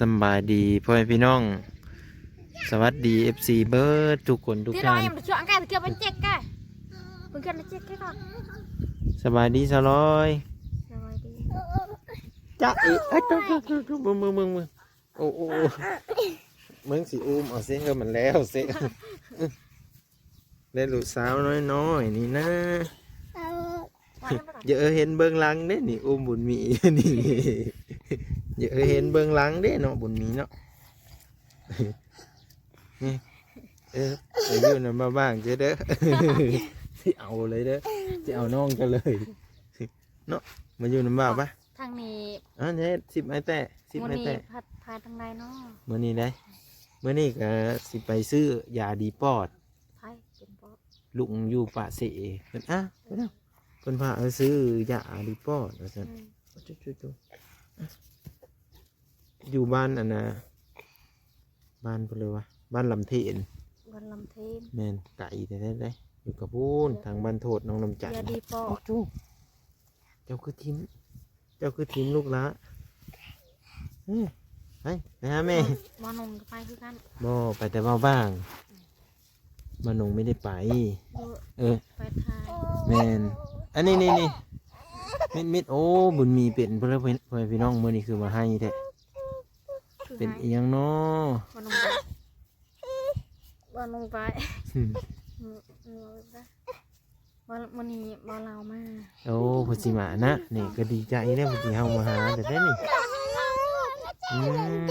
ສຳບາຍດີພໍ່ແມ່ພີ່ນ້ອງ ສະຫວັດດີເອັຟຊີເບີດທຸກຄົນທຸກທ່ານ. ສະບາຍດີສາວລອຍ. ສະບາຍດີ. ຈະເອ ເອີຍ ເບິ່ງ ເບິ່ງ ເບິ່ງ ເບິ່ງ ເບິ່ງ ໂອ້ ໂອ້ ໂອ້ ມຶງຊິອຸ້ມເອົາເຊ ເອີ ມັນແລ້ວເຊ. ແລະລູກສາວນ້ອຍໆນີ້ນະ. ເອີ ຢ່າເອີເຫັນເບື້ອງຫຼັງເດ້ນີ້ ອຸ້ມບຸນມີນີ້. ຢ່າເອີເຫັນເບື້ອງຫຼັງເດ້ເນາະ ບຸນມີເນາະ. ນີ້ ເອີ ໄປຢູ່ນຳບ້າງເດີ້ ຊິເອົາເລີຍເດີ້ ຊິເອົານ້ອງກັນເລີຍເນາະ. ມາຢູ່ນຳບ້າງປະ ທາງນີ້. ອັນນີ້ສິບໄມ້ແຕະ ສິບໄມ້ແຕະ. ມື້ນີ້ພາ ພາທາງໃດເນາະ? ມື້ນີ້ໄດ໋ ມື້ນີ້ກະຊິໄປຊື້ຢາດີປອດ. ໃຜເປັນປອດ? ລຸງຢູ່ປາກເຊ ເພິ່ນ ອາ ເພິ່ນ ເພິ່ນພາເອົາຊື້ຢາດີປອດວ່າຊັ້ນ. ອືມ ຢູ່ບ້ານອັນນ່າ ບ້ານເພິ່ນເລີຍວ່າ ບ້ານລຳເທນ. ບ້ານລຳເທນ. ແມ່ນ ໄກແທ້ໆເດ້ ຢູ່ກະພຸ້ນ ທາງບ້ານໂທດ ນ້ອງນ້ຳຈັນ. ຢາດີປອດ. ໂອ້ ເຈົ້າຄືຖິ້ມ ເຈົ້າຄືຖິ້ມລູກຫຼ້າ. ເອີ ໄປ ໄປຫາແມ່. ໝໍໜຸ່ງກໍໄປຄືກັນ. ບໍ່ ໄປແຕ່ເວົ້າບ້າງ. ໝໍໜຸ່ງໄມ່ໄດ້ໄປ. ເອີ ໄປຖ່າຍ. ແມ່ນ. ອັນນີ້ ນີ້ ນີ້ ມິດໆ. ໂອ້ ບຸນມີເປັນເພິ່ນ ເພິ່ນ ພີ່ນ້ອງ ມື້ນີ້ຄືວ່າໄຫ້ແທ້. ເປັນອີ່ຫຍັງນໍ? ບໍ່ລົງໄປ ບໍ່ລົງໄປ. ອືມ ມື້ນີ້ບໍ່ລາວມາ. ໂອ້ ເພິ່ນຊິມານະ ນີ້ກໍດີໃຈແລ້ວ ເພິ່ນຊິເຮົາມາຫາແທ້ໆນີ້. ອືມ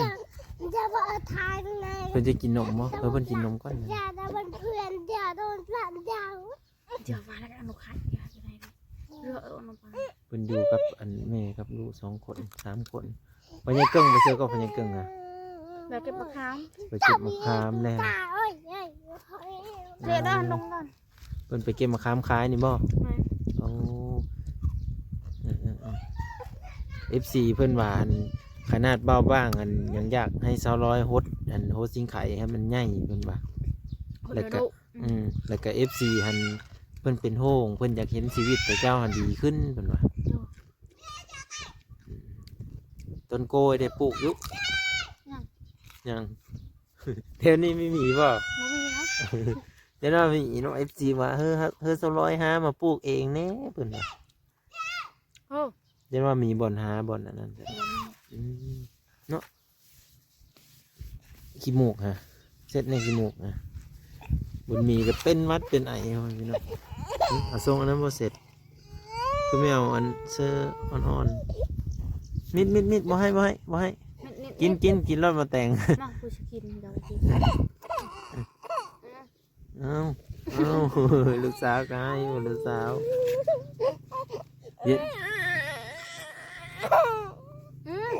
ເພິ່ນຈະກິນນົມບໍ່? ເອີ ເພິ່ນກິນນົມກ່ອນ. ເພິ່ນຢູ່ກັບອັນແມ່ກັບລູກສອງຄົນ ສາມຄົນ. ພໍ່ໃຫຍ່ເກິ່ງໄປໃສກໍ ພໍ່ໃຫຍ່ເກິ່ງອະ? ໄປເກັບໝາກຂາມ ໄປເກັບໝາກຂາມແລ້ວ. ເຈດອນລົງກ່ອນ. ເພິ່ນໄປເກັບໝາກຂາມຂາຍນີ້ບໍ່? ແມ່ນ. ໂອ້ ເອີ ເອີ ເອີ ເອັຟຊີເພິ່ນວ່າ ອັນ ຂະໜາດເບົາບາງ ອັນ ຍັງຢາກໃຫ້ຊາວລອຍຫົດ ອັນ ຫົດຊິງໄຄໃຫ້ມັນໃຫຍ່ ເພິ່ນວ່າ. ແລ້ວກະ ອືມ ແລ້ວກະເອັຟຊີຫັ້ນ ເພິ່ນເປັນຫ່ວງ ເພິ່ນຢາກເຫັນຊີວິດຂອງເຈົ້າຫັ້ນດີຂຶ້ນ ເພິ່ນວ່າ. ໂດຍ. ອືມ ຕົ້ນໂກ້ໄດ້ປູກຢູ່? ຍັງ ຍັງ. ແຖວນີ້ມີໝີບໍ່? ບໍ່ມີນະ. ແຕ່ວ່າມີເນາະ ເອັຟຊີວ່າ ເຮີ ເຮີສາວລອຍຫາມາປູກເອງແດ່ ເພິ່ນວ່າ. ໂອ້ ແຕ່ວ່າມີບ່ອນຫາບ່ອນອັນນັ້ນ. ບໍ່ມີ. ອືມ ເນາະ. ຂີ້ມູກຫະ ເຊັດແດ່ຂີ້ມູກຫະ. ບຸນມີກໍເປັນຫວັດເປັນໄອ ພີ່ນ້ອງ. ອືມ ເອົາສົ່ງອັນນັ້ນບໍ່ເຊັດ ຄືແມ່ເອົາອັນເສື້ອອ່ອນໆ. ມິດໆໆ ບໍ່ໃຫ້ ບໍ່ໃຫ້ ບໍ່ໃຫ້. ມິດໆ ກິນ ກິນ ກິນລອດໝາກແຕງ. ມາ ກູຊິກິນ ເຈົ້າກິນ. ເອົາ ເອົາ ລູກສາວກໍໃຫ້ ລູກສາວ.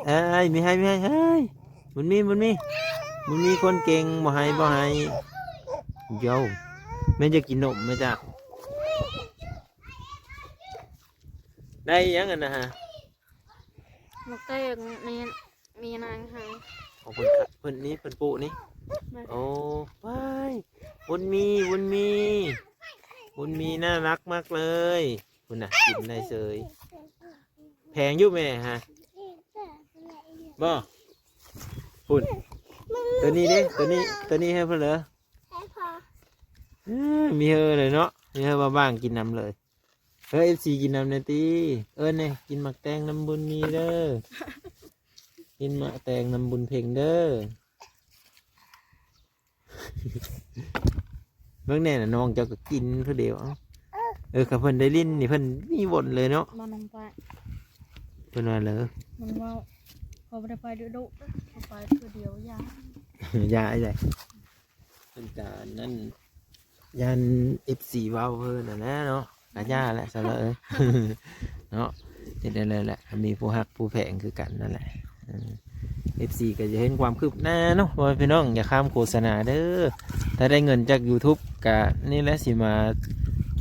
ເອີຍ ມີໃຫ້ ມີໃຫ້ ເຮີ້ຍ ບຸນມີ ບຸນມີ ບຸນມີຄົນເກັ່ງ ບໍ່ໃຫ້ ບໍ່ໃຫ້. ໂຢ ແມ່ນຈະກິນນົມແມ່ນຈ້າ. ໄດ້ຫຍັງອັນນະຫະ? ໝາກແຕງ ມີ ມີນາງໃຫ້ ຂອງເພິ່ນ ເພິ່ນນີ້ ເພິ່ນປູກນີ້. ແມ່ນ. ໂອ້ ວ້າຍ ບຸນມີ ບຸນມີ ບຸນມີ ໜ້າລັກມາກເລີຍ. ພຸ້ນນະ ກິນໄດ້ເສີຍ. ແພງຢູ່ແມ່ຫະ ບໍ່? ພຸ້ນ ໂຕນີ້ເດ້ ໂຕນີ້ ໂຕນີ້ໃຫ້ເພິ່ນເລີຍ. ເອີ ມີເຮີເລີຍເນາະ ມີເຮີມາບ້າງກິນນຳເລີຍ. ເອີ ເອັຟຊີ ກິນນຳແດ່ຕິ ເອີ້ນແດ່ ກິນໝາກແຕງນຳບຸນມີເດີ ກິນໝາກແຕງນຳບຸນເພັງເດີ. ເບິ່ງແດ່ນະ ນ້ອງເຈົ້າກໍກິນຜູ້ດຽວ. ເອົ້າ ເອີ ຄັນເພິ່ນໄດ້ຫຼິ້ນນີ້ ເພິ່ນມີວົນເລີຍເນາະ ມານຳໄປ. ເພິ່ນວ່າເລີ ມັນເວົ້າ ເຂົາບໍ່ໄດ້ໄປດຸໆ ເຂົາໄປເທື່ອດຽວຢ່າ ຢ່າໄອ້ໃດ. ເພິ່ນກະນັ້ນ ຢ້ານເອັຟຊີເວົ້າເພິ່ນຫັ້ນແຫຼະເນາະ ກະຢ່າແຫຼະຊະເລີເນາະ. ເຮັດໄດ້ເລີຍແຫຼະ ມີຜູ້ຮັກຜູ້ແພງຄືກັນນັ້ນແຫຼະ. ເອີ ເອັຟຊີກະຈະເຫັນຄວາມຄືບໜ້າເນາະ ພໍ່ແມ່ພີ່ນ້ອງ. ຢ່າຂ້າມໂຄສະນາເດີ ຖ້າໄດ້ເງິນຈາກຢູທູບກະນີ້ແຫຼະ ຊິມາ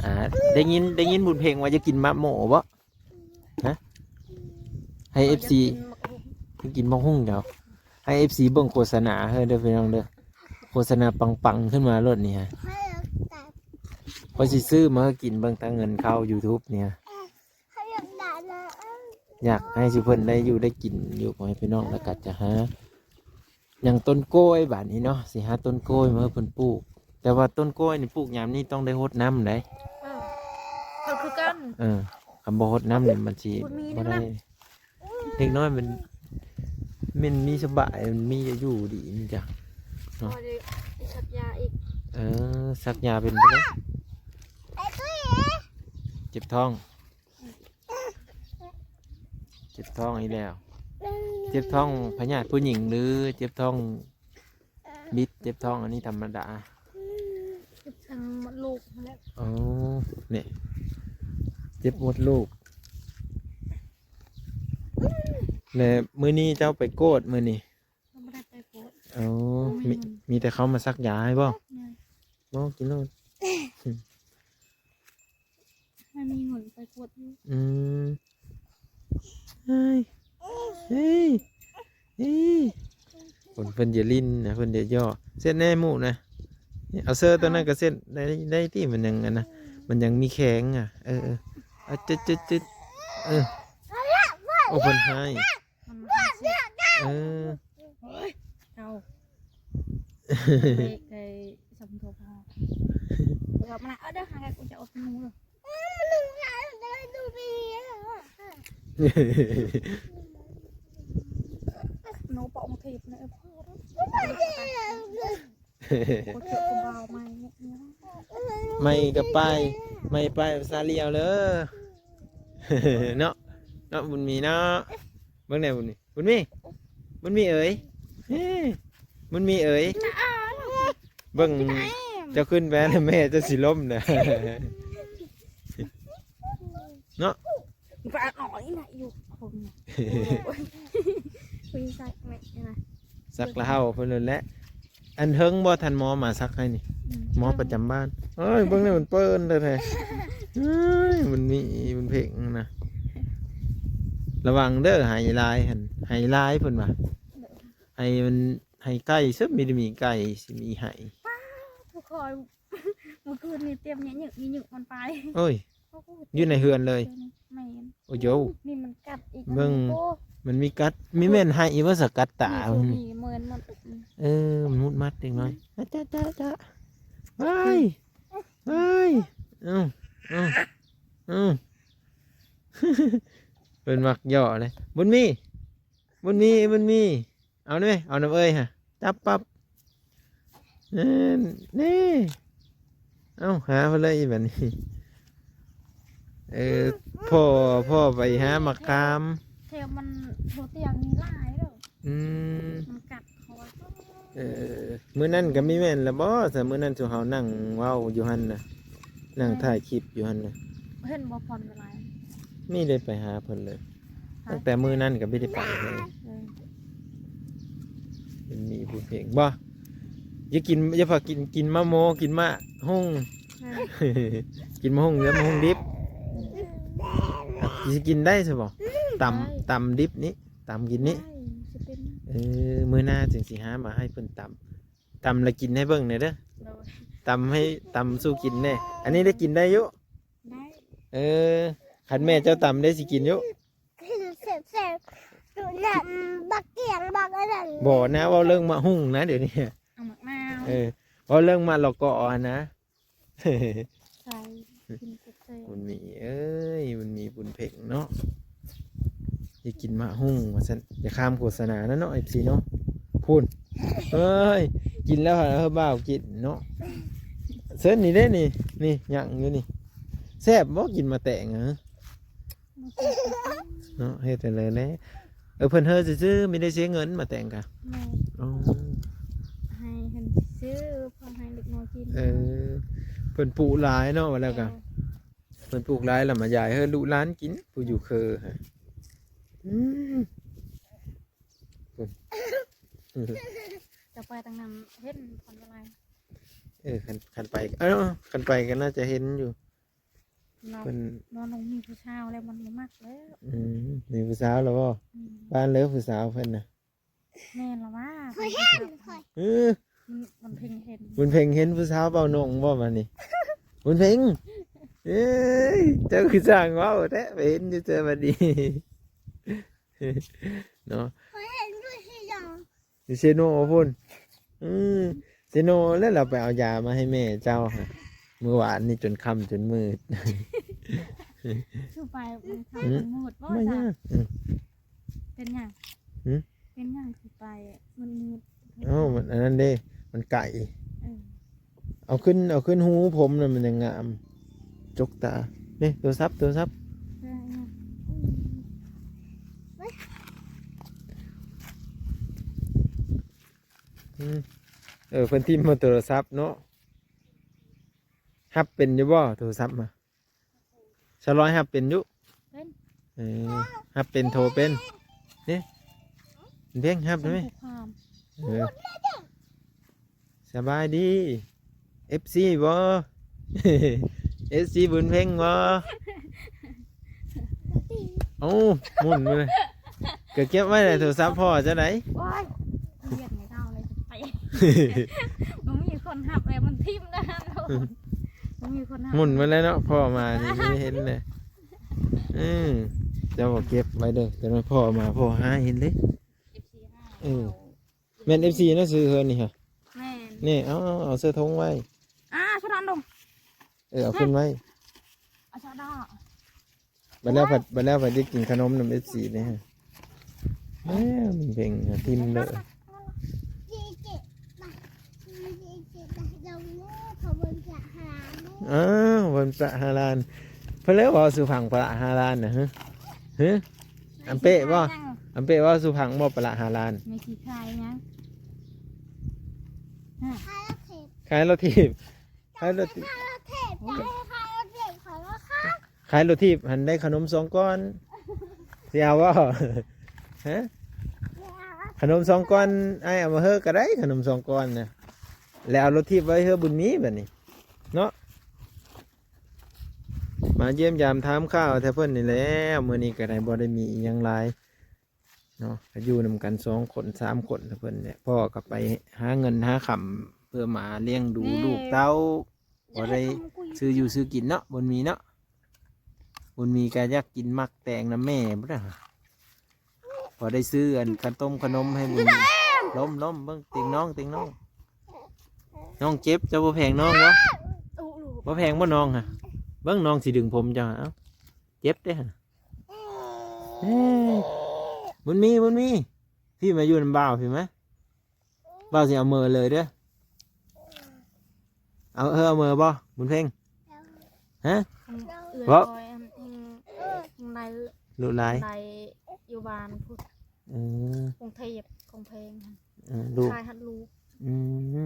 ອ່າ ໄດ້ຍິນ ໄດ້ຍິນບຸນເພັງວ່າຈະກິນໝາກໂມບໍ່? ຮະ ໃຫ້ເອັຟຊີ ຢາກກິນໝາກຫຸ່ງ ກິນໝາກຫຸ່ງເຈົ້າ. ໃຫ້ເອັຟຊີເບິ່ງໂຄສະນາເຮີເດີພີ່ນ້ອງເດີ ໂຄສະນາປັງໆຂຶ້ນມາໂລດນີ້ຮະ. ຂ້ອຍຊິຊື້ມາໃຫ້ກິນເບິ່ງ ຕາເງິນເຂົ້າຢູທູບນີ້ຮະ. ຢາກໃຫ້ຊຸເພິ່ນໄດ້ຢູ່ໄດ້ກິນຢູ່ ພໍ່ແມ່ພີ່ນ້ອງ ແລ້ວກໍຈະຫາ ຍັງຕົ້ນກ້ວຍບາດນີ້ເນາະ ຊິຫາຕົ້ນກ້ວຍມາໃຫ້ເພິ່ນປູກ. ແຕ່ວ່າຕົ້ນກ້ວຍນີ້ປູກຍາມນີ້ຕ້ອງໄດ້ຫົດນ້ຳໃດ໋. ເອີ ກໍຄືກັນ. ເອີ ຄັນບໍ່ຫົດນ້ຳນີ້ມັນຊິບໍ່ໄດ້. ເດັກນ້ອຍມັນ ມັນມີສະບາຍ ມັນມີຢູ່ດີນີ້ຈ້ະເນາະ. ສັກຢາອີກ. ເອີ ສັກຢາເປັນໄປແລ້ວ. ເຈັບທ້ອງ. ເຈັບທ້ອງອີກແລ້ວ. ເຈັບທ້ອງພະຍາດຜູ້ຍິງ ຫຼື ເຈັບທ້ອງບິດ? ເຈັບທ້ອງອັນນີ້ທຳມະດາ. ເຈັບທາງມົດລູກຫັ້ນແຫຼະ. ອໍ ນີ້ ເຈັບມົດລູກ. ແລະ ມື້ນີ້ເຈົ້າໄປກວດມື້ນີ້? ບໍ່ໄດ້ໄປກວດ. ອໍ ບໍ່ມີ ມີ ເງິນ ມີແຕ່ເຂົາມາສັກຢາໃຫ້ບໍ່? ແມ່ນ. ບໍ່ ກິນໂລດ. ບໍ່ມີເງິນໄປກວດຢູ່. ອືມ ເຮີ້ຍ ເຮີ້ຍ ເຮີ້ຍ ເພິ່ນ ເພິ່ນຢ່າຫຼິ້ນນະ ເພິ່ນຢ່າຍໍ້. ເຊັດແດ່ໝູ່ນະ. ເອົາເສື້ອຕົວນັ້ນກໍເຊັດໄດ້ ໄດ້ຕິ ມັນຍັງອັນນະ ມັນຍັງມີແຂງອະ. ເອີ ເອີ ເອົາ ຈຶດ ຈຶດ ຈຶດ. ເອີ ໂອ້ ເພິ່ນຮ້າຍ. ມັນຫາຊິ ເອີ ເອີຍ ເອົາ ໄດ້ ໄດ້ສຳທົບເຮົາ. ເອົາມາ ເອົາເດີ ຫາແກ ກູຈະເອົາເປັນໜູເດີ. ໜູປອກມາຖີບນະ ເອີ ພໍເດີ. ໃໝ່ກໍໄປ ໃໝ່ໄປພາສາລຽວເລີ ເນາະ ເນາະ ບຸນມີເນາະ. ເບິ່ງແດ່ບຸນມີ ບຸນມີ ບຸນມີເອີຍ ເອີ ບຸນມີເອີຍ ເບິ່ງ ເຈົ້າຂຶ້ນໄປແລ້ວແມ່ເຈົ້າຊິລົ້ມນະ ເນາະ. ປານ້ອຍນະຢູ່ຄົນນະ ໂອ້ຍ ຄຸຍສັກແມ່ນະ ສັກລະເຫົ່າເພິ່ນນັ້ນແຫຼະ. ອັນເທິງບໍ່ ທ່ານໝໍມາສັກໃຫ້ນີ້? ອືມ ໝໍປະຈຳບ້ານ. ເອີຍ ເບິ່ງແດ່ ມັນເປີ້ນແທ້ໆ. ເອີຍ ມັນມີ ມັນເພັງນະ. ລະວັງເດີ ໄຫ້ຫຼາຍຫັ້ນ ໄຫ້ຫຼາຍເພິ່ນວ່າ ໄຫ້ມັນ ໄຫ້ໄກ່ ຊຶບ ມີແຕ່ມີໄກ່ ຊິມີໄຫ້. ປ້າ ຜູ້ຄອຍ ມື້ຄືນນີ້ຕຽມຍະຍຶ ຍະຍຶມັນໄປ. ໂອ້ຍ ຢູ່ໃນເຮືອນເລີຍ. ແມ່ນ. ໂອ້ໂຫ ນີ້ມັນກັດອີກ. ເບິ່ງ ໂອ້ ມັນມີກັດ. ມີແມ່ນໄຫ້ອີກບໍ່ ສະກັດຕາ. ມີ ເອີ ມີເໝິນມັນ. ເອີ ມັນມຸດມັດເດັກນ້ອຍ. ອືມ ອະຈະຈະຈະ ວ້າຍ ວ້າຍ. ເອົ້າ ເອົ້າ ເອົ້າ ເພິ່ນມັກຫຍໍ້ເດ້. ບຸນມີ ບຸນມີ ບຸນມີ. ເອົາແນ່ ເອົານຳເອີຍຫະ ຈັບປັບ. ແນ່ ແນ່ ເອົ້າ ຫາເພິ່ນເລີຍບັດນີ້. ເອີ ພໍ່ ພໍ່ໄປຫາໝາກຂາມ. ແຖວມັນບໍ່ຕຽງນີ້ຫຼາຍເດີ. ອືມ ມັນກັດເຂົາວ່າ. ເອີ ມື້ນັ້ນກໍມີແມ່ນລະບໍ່ ຊະ ມື້ນັ້ນຊຸມເຮົານັ່ງເວົ້າຢູ່ຫັ້ນນະ ນັ່ງ ແມ່ນ ຖ່າຍຄລິບຢູ່ຫັ້ນນະ. ເຫັນບໍ່ ພອນເວລາ ນີ້ໄດ້ໄປຫາເພິ່ນເລີຍ. ຕັ້ງແຕ່ມື້ນັ້ນກໍບໍ່ໄດ້ໄປເລີຍ. ເອີ ມັນມີຜູ້ເພງບໍ່? ຢ່າກິນ ຢ່າພາກິນ ກິນໝາກໂມ ກິນໝາກຮຸ່ງ. ແມ່ນ. ກິນໝາກຮຸ່ງ ແລ້ວໝາກຮຸ່ງດິບ. ອືມ ຊິກິນໄດ້ຊະບໍ່? ຕຳ ໄດ້ ຕຳດິບນີ້ ຕຳກິນນີ້. ໄດ້ ຊິເປັນ. ເອີ ມື້ໜ້າຈຶ່ງຊິຫາມາໃຫ້ເພິ່ນຕຳ. ຕຳແລ້ວກິນໃຫ້ເບິ່ງແດ່ເດີ. ໂດຍ. ຕຳໃຫ້ ຕຳສູ່ກິນແດ່. ອັນນີ້ໄດ້ກິນໄດ້ຢູ່? ໄດ້. ເອີ ຄັນແມ່ເຈົ້າຕຳໄດ້ຊິກິນຢູ່. ກິນແຊບໆ ຢູ່ນຳບັກກຽງບັກອັນນັ້ນ. ບໍ່ນະ ເວົ້າເລື່ອງໝາກຮຸ່ງນະດຽວນີ້. ເອົາໝາກນາວ. ເອີ ເວົ້າເລື່ອງໝາກລະກອຫັ້ນນະ. ໃສ່ ກິນແຊບໆ. ບຸນມີເອີຍ ບຸນມີບຸນເພັງເນາະ ຢາກກິນໝາກຮຸ່ງວ່າຊັ້ນ. ຢ່າຂ້າມໂຄສະນານະເນາະ ເອັຟຊີເນາະ. ພຸ້ນ ເອີຍ ກິນແລ້ວຫາເຮີບ່າວກິນເນາະ. ເຊີນນີ້ເດ້ນີ້ ນີ້ຍັງຢູ່ນີ້. ແຊບບໍ່ກິນໝາກແຕງຫະ? ເນາະ ເຮັດຈັ່ງໃດແດ່. ເອີ ເພິ່ນເຮີຊື່ໆ ມີໄດ້ເສຍເງິນໝາກແຕງກະ. ແມ່ນ. ອໍ ໃຫ້ເພິ່ນຊື້ ພໍໃຫ້ເດັກນ້ອຍກິນ. ເອີ ເພິ່ນປູກຫຼາຍເນາະ ວ່າແລ້ວກະ. ເອີ ເພິ່ນປູກຫຼາຍລະມາຢາຍເຮີລູກຫຼານກິນ ຜູ້ຢູ່ເຄີ. ອືມ ຈະໄປທາງນັ້ນເຫັນຄວັນລະລາຍ. ເອີ ຄັນ ຄັນໄປ ເອີ ຄັນໄປກໍໜ້າຈະເຫັນຢູ່. ເນາະ ເພິ່ນ ນອນລົງມີຜູ້ສາວແລ້ວມັນບໍ່ມັກແລ້ວ. ອືມ ມີຜູ້ສາວແລ້ວບໍ່? ອືມ ບ້ານເລີຜູ້ສາວເພິ່ນນະ. ແມ່ນລະວ່າ ຂ້ອຍເຫັນ ຂ້ອຍ ເອີ ມັນ ມັນເພັງເຫັນ ບຸນເພັງເຫັນຜູ້ສາວເປົ່ານົງບໍ່ບາດນີ້? ບຸນເພັງ ເອີຍ ເຈົ້າຄືຊ່າງເວົ້າແທ້ ໄປເຫັນຢູ່ໃສບາດນີ້ ເນາະ. ຂ້ອຍເຫັນຢູ່ທີ່ດອງ. ຢູ່ເຊໂນພຸ້ນ. ອືມ ເຊໂນແລ້ວ ລາວໄປເອົາຢາມາໃຫ້ແມ່ເຈົ້າຫັ້ນ ມື້ວານນີ້ຈົນຄ່ຳຈົນມືດ. ຄືໄປມັນຄ່ຳມັນມືດບໍ່ ບໍ່ ຈ້ະ ຍາກ. ອືມ ເປັນຫຍັງ? ຫື? ເປັນຫຍັງຄືໄປມືດໆ? ເອົ້າ ມັນອັນນັ້ນເດ້ ມັນໄກ. ເອີ ເອົາຂຶ້ນ ເອົາຂຶ້ນ ຫູຜົມນະ ມັນຍັງງາມ ຈົກຕາ. ນີ້ໂທລະສັບ ໂທລະສັບ. ເອີ ອືມ ເອີ ເພິ່ນຖິ້ມມາໂທລະສັບເນາະ. ຮັບເປັນຢູ່ບໍ່ໂທລະສັບມາ? ສາວລອຍຮັບເປັນຢູ່? ເປັນ. ເອີ ຮັບເປັນ ໂທເປັນ. ນີ້ ເພັງຮັບໄດ້ໄໝ? ເອີ ສະບາຍດີ ເອັຟຊີບໍ່? ເອັຟຊີບຸນເພັງບໍ່? ໂອ້ ໝຸ່ນເລີຍ ກໍເກັບໄວ້ແຫຼະ ໂທລະສັບພໍ່ຈັ່ງໃດ? ໂອ້ຍ ວຽກໃຫ້ເຮົາເລີຍ ໄປ ບໍ່ມີຄົນຮັບແລ້ວ ມັນຖິ້ມແລ້ວຫັ້ນໂລດ. ບໍ່ມີຄົນຮັບ ໝຸ່ນໄປແລ້ວເນາະ ພໍ່ມານີ້ ບໍ່ໄດ້ເຫັນເລີຍ. ອືມ ເຈົ້າກໍເກັບໄວ້ເດີ ຈະໜ້ອຍພໍ່ມາ ພໍ່ຫາເຫັນເດ້. ເອັຟຊີຫາ ເອີ ເອົາ ແມ່ນເອັຟຊີເນາະ ຊື້ເຮືອນນີ້ຫະ? ແມ່ນ. ນີ້ ເອົາ ເອົາ ເອົາໃສ່ຖົງໄວ້. ອ່າ ສະດອນລົງ. ເອີ ເອົາຂຶ້ນໄວ້. ອາຊາດາ ບັດແລ້ວ ບັດແລ້ວ ບັດໄດ້ກິນຂະໜົມນຳເອັຟຊີເດ້. ແມ່ນເພັງ ຖິ້ມເລີຍ. ເອີ ວັນພະຮາລານ ເພິ່ນເລີຍເວົ້າສູ່ຟັງ ພະຮາລານນະ. ຫື? ຫື? ອຳເປ້ບໍ່? ອຳເປ້ເວົ້າສູ່ຟັງບໍ່ ປະລະຫາລ້ານ? ແມ່ຊິຂາຍຫຍັງ? ຮະ? ຂາຍລົດຖີບ. ຂາຍລົດຖີບ ຂາຍລົດຖີບ ຂາຍລົດຖີບ ຂາຍລົດຖີບ ຂາຍລົດຖີບຫັ້ນໄດ້ຂະໜົມສອງກ້ອນ ຊິເອົາບໍ່? ຮະ? ຂະໜົມສອງກ້ອນ ອ້າຍເອົາມາເຮີກໍໄດ້ ຂະໜົມສອງກ້ອນນະ ແລ້ວເອົາລົດຖີບໄວ້ເຮືອບຸນມີບັດນີ້ເນາະ. ມາຢ້ຽມຢາມຖາມຂ່າວແຕ່ເພິ່ນນີ້ແຫຼະ ມື້ນີ້ກໍໄດ້ ບໍ່ໄດ້ມີອີ່ຫຍັງຫຼາຍເນາະ ກໍຢູ່ນຳກັນສອງຄົນສາມຄົນແຕ່ເພິ່ນແຫຼະ. ພໍ່ກໍໄປຫາເງິນຫາຄຳເພື່ອມາລ້ຽງດູ ແມ່ ລູກເຕົ້າ ບໍ່ໄດ້ຊື້ຢູ່ຊື້ກິນເນາະ ບຸນມີເນາະ. ບຸນມີກໍຢາກກິນໝາກແຕງນຳແມ່ພຸ້ນນະ. ພໍໄດ້ຊື້ອັນຂະຕົ້ມຂະໜົມໃຫ້ບຸນມີ. ລົ້ມ ລົ້ມ ເບິ່ງຕີນນ້ອງ ຕີນນ້ອງ ນ້ອງເຈັບ. ເຈົ້າບໍ່ແພງນ້ອງບໍ່? ບໍ່ແພງບໍ່ນ້ອງຫະ? ເບິ່ງນ້ອງຊິດຶງຜົມເຈົ້າຫະ. ເອົ້າ ເຈັບເດ້ຫະ. ເອີ ບຸນມີ ບຸນມີ ພີ່ມາຢູ່ນຳບ່າວ ພີ່ມາ. ບ່າວຊິເອົາເມີເລີຍເດີ້. ເອົາ ເອີ ເອົາເມີບໍ່ ບຸນເພັງ? ຮະ? ເອື້ອຍ ເວົ້າ ຂ້ອຍ ອັນ ເອງ ເອງໄດ້ ລູກຫຼາຍ ໄດ້ຢູ່ບ້ານພຸ້ນ. ເອີ ກຸງເທບ ຂອງເພັງ. ເອີ ລູກ ຂາຍຮັດລູກ. ອື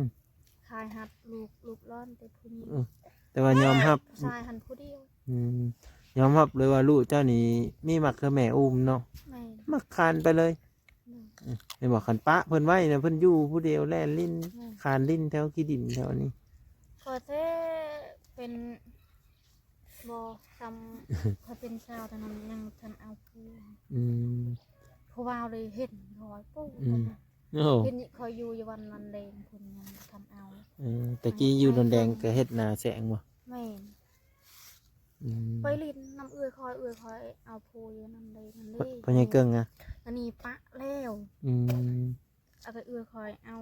ມ ຂາຍຮັດລູກ ລູກຫຼານແຕ່ຜູ້ຍິງ. ເອີ ແຕ່ວ່າຍອມຮັບ ຜູ້ຊາຍຫັ້ນຜູ້ດຽວ. ອືມ ຍອມຮັບເລີຍວ່າລູກເຈົ້ານີ້ມີມັກຄືແມ່ອຸ້ມເນາະ. ແມ່ນ ມັກຄານໄປເລີຍ. ອືມ ເຫັນບໍ່ ຄັນປະເພິ່ນໄວ້ນະ ເພິ່ນຢູ່ຜູ້ດຽວແລ່ນຫຼິ້ນ ແມ່ນ ຄານຫຼິ້ນແຖວຂີ້ດິນແຖວນີ້. ຂ້ອຍແທ້ເປັນ ບໍ່ ສ່ຳຂ້ອຍເປັນສາວຕອນນັ້ນຍັງທັນເອົາຜົວ. ອືມ ຜູ້ບ່າວເລີຍເຫັນຂ້ອຍປູ້. ອືມ ໂອ້ ເຫັນຂ້ອຍຢູ່ ຢູ່ວັນນອນແດງພຸ້ນຍັງທັນເອົາ. ເອີ ແຕ່ກີ້ຢູ່ນອນແດງກໍເຮັດນາແຊງບໍ່? ແມ່ນ. ອືມ ໄປຫຼິ້ນນຳເອື້ອຍຂ້ອຍ ເອື້ອຍຂ້ອຍເອົາຜົວຢູ່ນຳເດ້ ນັ້ນເດ້ ພໍ່ໃຫຍ່ເກິ່ງນະ ອັນນີ້ປະແລ້ວ. ອືມ ເອົາແຕ່ເອື້ອຍຂ້ອຍເອົາ.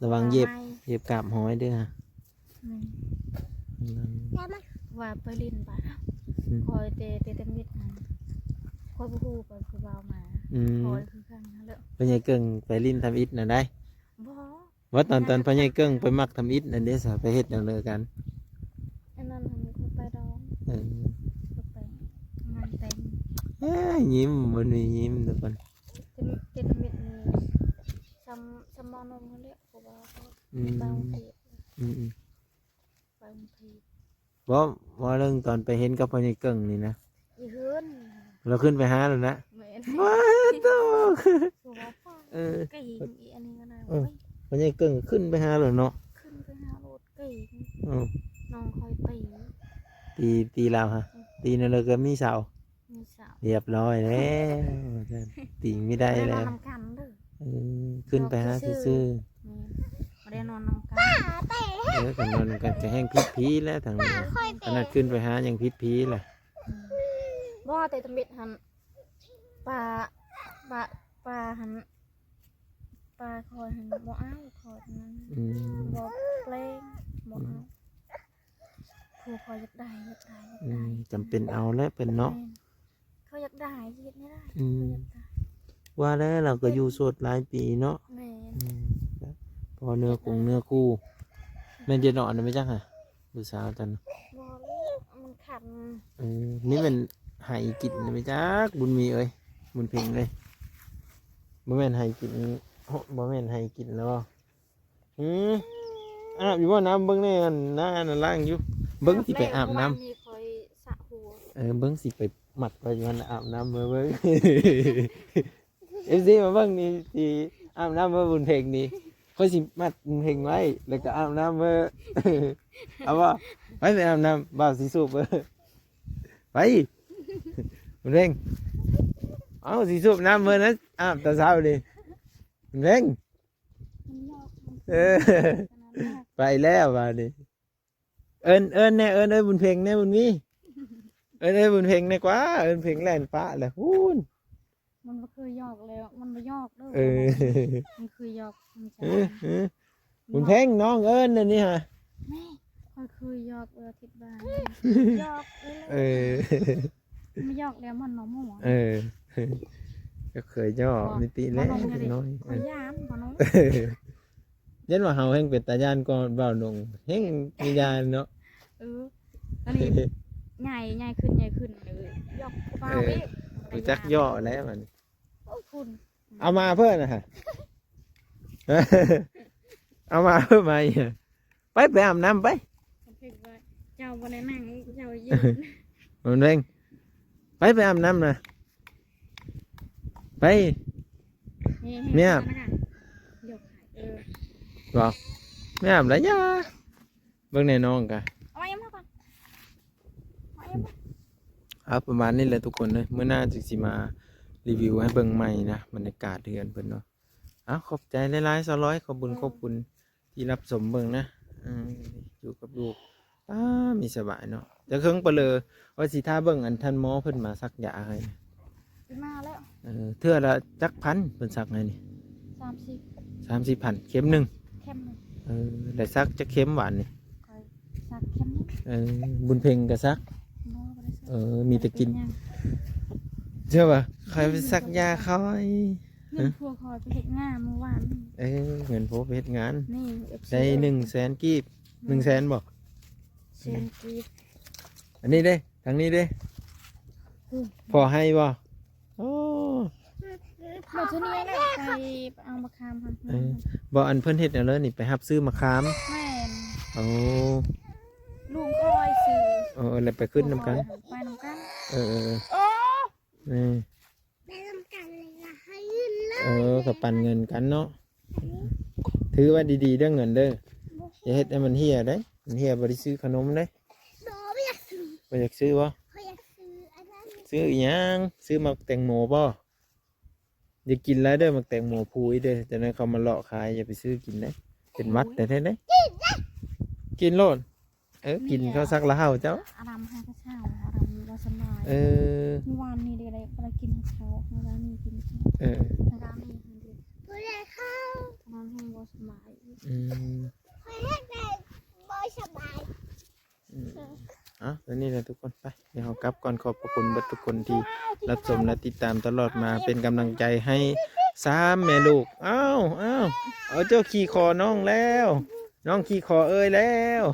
ລະວັງເຫຢີບ ເຫຢີບກາບຫອຍເດີ້. ອືມ ອືມ ວ່າໄປຫຼິ້ນປະ ອືມ ຂ້ອຍແຕ່ ແຕ່ທຳອິດຫັ້ນ ຂ້ອຍບໍ່ຮູ້ ຂ້ອຍຜູ້ບ່າວມາ. ອືມ ຂ້ອຍຄືກັນຫັ້ນແຫຼະ. ພໍ່ໃຫຍ່ເກິ່ງໄປຫຼິ້ນທຳອິດນະໄດ໋. ບໍ່ ວ່າຕອນ ຕອນພໍ່ໃຫຍ່ເກິ່ງໄປມັກທຳອິດນັ້ນເດ້ ສະ ໄປເຮັດຫຍັງເລີກັນ? ອັນນັ້ນຫັ້ນຂ້ອຍໄປດອງ. ເອີ ຂ້ອຍໄປງານແຕ່ງ. ເອີ ຍິ້ມ ມັນມີຍິ້ມທຸກຄົນ. ເຈັດ ເຈັດມິດນີ້ ຊຳ ຊຳມານອນຫັ້ນແຫຼະ ເພາະວ່າ ອືມ ໄປກຸງເທບ. ອືມ ອືມ ໄປກຸງເທບ. ບໍ່ ເວົ້າເລື່ອງຕອນໄປເຫັນກັບພໍ່ໃຫຍ່ເກິ່ງນີ້ນະ ຢູ່ເຮືອນ ລາວຂຶ້ນໄປຫາແລ້ວນະ. ແມ່ນ ວ້າໂຕ ເອີ ໄກອີກ ອັນນີ້ກໍໄດ້. ເອີ ໂອ້ຍ ພໍ່ໃຫຍ່ເກິ່ງຂຶ້ນໄປຫາແລ້ວເນາະ ຂຶ້ນໄປຫາໂລດ ໄກອີກ. ເອີ ນ້ອງຂ້ອຍຕີ ຕີ ຕີລາວຫະ. ອືມ ຕີນັ້ນແລ້ວກໍມີສາວ ມີສາວ ຮຽບຮ້ອຍແລ້ວ ຕີງບໍ່ໄດ້ແລ້ວ ນອນນຳກັນເດີ້. ເອີ ຂຶ້ນໄປຫາຊື່ໆ. ແມ່ນ ບໍ່ໄດ້ນອນນຳກັນ. ເອີ ຄັນນອນນຳກັນກໍແຮ່ງຜິດຜີແລ້ວທາງນີ້. ຂະໜາດຂຶ້ນໄປຫາຍັງຜິດຜີແຫຼະ. ອືມ ບໍ່ ແຕ່ທຳອິດຫັ້ນ ປາ ປາ ປາຫັ້ນ ປາຂ້ອຍຫັ້ນບໍ່ເອົາ ຂ້ອຍນັ້ນ ອືມ ບໍ່ແປງ ບໍ່ເອົາ ອືມ ຜົວຂ້ອຍຢາກໄດ້ ຢາກໄດ້ ຢາກໄດ້ ອືມ ຈຳເປັນເອົາແຫຼະເພິ່ນເນາະ ແມ່ນ ເຂົາຢາກໄດ້ ເຮັດແນວໃດ ອືມ ເຂົາຢາກໄດ້ ວ່າແລ້ວລາວກໍຢູ່ໂສດຫຼາຍປີເນາະ ແມ່ນ ອືມ ພໍເນື້ອຄົງເນື້ອຄູ່ ແມ່ນເຈັດເນາະ ອັນນັ້ນແມ່ນຫຍັງຫະ ຜູ້ສາວຈັ່ງ ບໍ່ແລ້ວ ມັນຄັນ ເອີ ນີ້ແມ່ນໄຫ້ກິນແມ່ນຈັກ ບຸນມີເອີຍ ບຸນເພັງເອີຍ ບໍ່ແມ່ນໄຫ້ກິນ ບໍ່ແມ່ນໄຫ້ກິນແລ້ວບໍ່? ຫື ອາບຢູ່ບໍ່ນ້ຳ ເບິ່ງແດ່ ອັນ ນ້າອັນນັ້ນລ້າງຢູ່ ເບິ່ງຊິໄປອາບນ້ຳ ເມື່ອວານນີ້ຂ້ອຍສະຫົວ ເອີ ເບິ່ງຊິໄປມັດໄວ້ຢູ່ຫັ້ນ ອາບນ້ຳເບິ່ງ ເອັຟຊີ ມາເບິ່ງນີ້ ຊິອາບນ້ຳເບິ່ງບຸນເພັງນີ້ ຂ້ອຍຊິມັດບຸນເພັງໄວ້ ແລ້ວກໍອາບນ້ຳເບິ່ງ ເອົາບໍ່? ໄປ ໄປອາບນ້ຳ ບ່າວຊິສູບເບິ່ງ ໄປ ບຸນເພັງ ເອົາ ຊິສູບນ້ຳເບິ່ງນະ ອາບຕອນເຊົ້ານີ້ ບຸນເພັງ ມັນຢອກ ມັນ ເອີ ຂະໜາດນັ້ນ ໄປແລ້ວບາດນີ້ ເອີ້ນ ເອີ້ນແດ່ ເອີ້ນເອີຍບຸນເພັງແດ່ ບຸນມີ ເອີ້ນເອີຍບຸນເພັງແດ່ກວ່າ ເອີ້ນເພັງແລ່ນປະແລ້ວພຸ້ນ ມັນບໍ່ເຄີຍຢອກແລ້ວ ມັນບໍ່ຢອກເດີ ເອີ ມັນເຄີຍຢອກ ມັນຈະ ເອີ ບຸນເພັງ ນ້ອງເອີ້ນອັນນີ້ຫະ ແມ່ ຂ້ອຍເຄີຍຢອກເອີ ທິດວ່າຢອກເອີ ເອີ ມັນຢອກແລ້ວມັນບໍ່ມ່ວນ ເອີ ກໍເຄີຍຢອກ ບໍ່ ນິຕິແລ້ວ ບໍ່ນ້ອງເດັກນ້ອຍ ຂ້ອຍຢ້ານບໍ່ນ້ອງ ຢ້ານວ່າເຮົາແຮ່ງເປັນຕາຢ້ານກວ່າບ່າວນົງ ແຮ່ງມີຢ້ານເນາະ ເອີ ອັນນີ້ໃຫຍ່ ໃຫຍ່ຂຶ້ນ ໃຫຍ່ຂຶ້ນ ເອີ ຢອກບ່າວ ເອີ ອີກ ຮູ້ຈັກຢອກແລ້ວບັດນີ້ ໂອ້ ພຸ້ນ ເອົາມາເພິ່ນນະ ເອົາມາເພິ່ນ ມາອີກ ໄປ ໄປອາບນ້ຳໄປ ເພິ່ນວ່າເຈົ້າບໍ່ໄດ້ນັ່ງ ເຈົ້າຢືນ ມັນເລັ່ງ ໄປ ໄປອາບນ້ຳນະ ໄປ ນີ້ ແມ່ອາບ ຢອກ ເອີ ບໍ່ ແມ່ອາບແລ້ວ ຢ່າ ເບິ່ງແນ່ນ້ອງກະ ເອົາໄວ້ມາກ່ອນ ເອົາໄວ້ມາ ເອົາປະມານນີ້ແຫຼະທຸກຄົນເອີຍ ມື້ໜ້າຈຶ່ງຊິມາຣີວິວໃຫ້ເບິ່ງໃໝ່ນະ ບັນຍາກາດເຮືອນເພິ່ນເນາະ ເອົາ ຂອບໃຈຫຼາຍໆ ສາວລອຍ ຂອບບຸນ ເອີ ຂອບຄຸນທີ່ຮັບຊົມເບິ່ງນະ ເອີ ຢູ່ກັບລູກ ປ້າ ມີສະບາຍເນາະ ແຕ່ເຄິ່ງປະເລີ ວ່າຊິຖ້າເບິ່ງອັນທ່ານໝໍເພິ່ນມາສັກຢາໃຫ້ ມາແລ້ວ ເອີ ເທື່ອລະຈັກພັນເພິ່ນສັກໃຫ້ນີ້? ສາມສິບ ສາມສິບພັນ ເຂັມໜຶ່ງ ເຂັມໜຶ່ງ ເອີ ໄດ້ສັກຈັກເຂັມຫວານນີ້? ຂ້ອຍສັກເຂັມໜຶ່ງ ເອີ ບຸນເພັງກໍສັກ ບໍ່ ບໍ່ໄດ້ສັກ ເອີ ມີແຕ່ກິນ ເຊື່ອບໍ່? ຂ້ອຍໄປສັກຢາຂ້ອຍ ເງິນຜົວຂ້ອຍໄປເຮັດງານມື້ວານນີ້ ເອີ ເງິນຜົວໄປເຮັດງານ ນີ້ ເອັຟຊີ ໄດ້ໜຶ່ງແສນກີບ ໜຶ່ງແສນບໍ່? ແສນກີບ ອັນນີ້ເດ້ ທາງນີ້ເດ້ ອືມ ພໍໃຫ້ບໍ່? ໂອ້ ມາເທື່ອນີ້ແຫຼະ ໄປເອົາມະຂາມຫັ້ນ ເອີ ບໍ່ ອັນເພິ່ນເຮັດແນວເລີນີ້ ໄປຮັບຊື້ມະຂາມ ແມ່ນ ໂອ້ ລຸງຂ້ອຍຊື້ ເອີ ແລ້ວໄປຂຶ້ນນຳກັນ ໄປນຳກັນ ເອີ ເອີ ເອີ ເອີ ໄປນຳກັນເລີຍ ໃຫ້ເງິນເລີຍ ເອີ ກໍປັນເງິນກັນເນາະ ຖືໄວ້ດີໆ ເດີ ເງິນເດີ ບໍ່ ຢ່າເຮັດໃຫ້ມັນເຫ່ຍເດ້ ມັນເຫ່ຍບໍ່ໄດ້ຊື້ຂະໜົມເດ້ ບໍ່ ບໍ່ຢາກຊື້ ບໍ່ຢາກຊື້ບໍ່? ຂ້ອຍຢາກຊື້ອັນນັ້ນ ຊື້ອີ່ຫຍັງ? ຊື້ໝາກແຕງໂມບໍ່? ຢ່າກິນຫຼາຍເດີ ໝາກແຕງໂມຜຸຍເດີ ຈາກນັ້ນເຂົາມາເລາະຂາຍ ຢ່າໄປຊື້ກິນເດ້ ເປັນຫວັດແທ້ໆເດ້ ກິນເດ້ ກິນໂລດ ເອີ ກິນເຂົ້າສັກລະເຫົ່າເຈົ້າ ອາດຳໃຫ້ເຂົາເຊົ່າ ອາດຳບໍ່ສະບາຍ ເອີ ມື້ວານນີ້ເດ້ ໄດ້ ບໍ່ໄດ້ກິນເຂົ້າ ມື້ວານນີ້ກິນເຂົ້າ ເອີ ອາດຳນີ້ ບໍ່ໄດ້ເຂົ້າ ອາດຳແຮງບໍ່ສະບາຍ ອືມ ຂ້ອຍແຮງບໍ່ສະບາຍ ອືມ ເອົາ ແນວນີ້ແຫຼະທຸກຄົນ ໄປ ດຽວເຮົາກັບກ່ອນ ຂອບພະຄຸນເບິດທຸກຄົນທີ່ຮັບຊົມ ແລະ ຕິດຕາມຕະຫຼອດມາ ເປັນກຳລັງໃຈໃຫ້ສາມແມ່ລູກ ອ້າວ ອ້າວ ເອົາ ເຈົ້າຂີ່ຂໍນ້ອງແລ້ວ ນ້ອງຂີ່ຂໍເອີຍແລ້ວ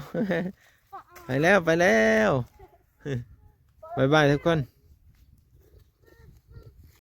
ໄປແລ້ວ ໄປແລ້ວ ບາຍບາຍທຸກຄົນ.